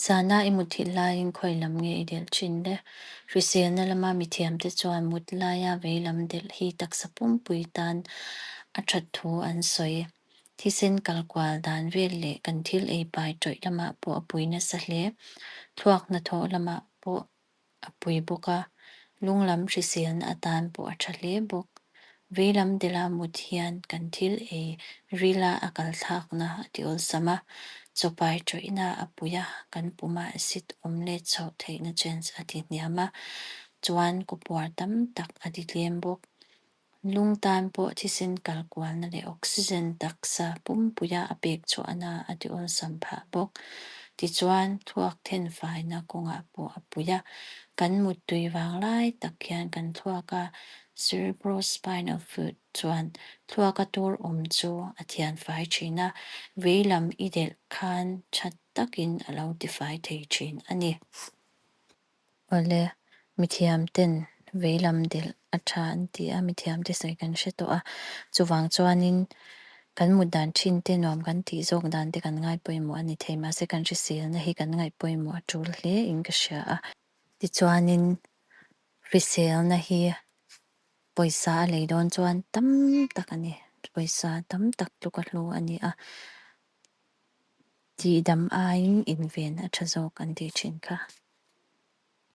Zana i muthilh laiin khawi lam nge i delh thin le? Hriselna lama mithiamte chuan mut laia veilam delh hi taksa pumpui tan a that thu an sawi. Thisen kal kual dan vel leh kan thil ei pai tawih lamah pawh a pui nasa hle. Thluak hnathawh lamah pawh a pui bawk a, lung lam hriselna atan pawh a tha hle bawk. Veilam delha mut hian kan thil ei rila a kal thlakna a ti awlsam a, chaw pai tawihna a pui a, kan puma acid awm let chhoh theihna chance a ti hniam a, chuan kawpuar tam tak a ti tlem bawk. Lung tan pawh thisen kal kualna leh oxygen taksa pumpuia a pek chhuahna a ti awlsam phah bawk. Tichuan, thluak thenfaina kawngah pawh a pui a, kan muttui vang lai tak hian kan thluaka cerebrospinal fluid chuan thluaka tur awm chu a thianfai thin a, veilam i delh khan tha takin a lo tifai thei thin a ni. Awle, mithiam ten veilam delh a tha an ti a, mithiam te sawi kan hre tawh a. Chuvang chuanin kan mut dan thin te nuam kan tih zawk dan te kan ngai pawimawh a ni thei. Mahse kan hriselna hi kan ngaih pawimawh a tul hle in ka hria a. Tichuanin hriselna hi pawisa a lei dawn chuan tam tak a ni. Pawisa tam tak tluk a hlu a ni a. Tihdam aiin inven a tha zawk an tih thin kha.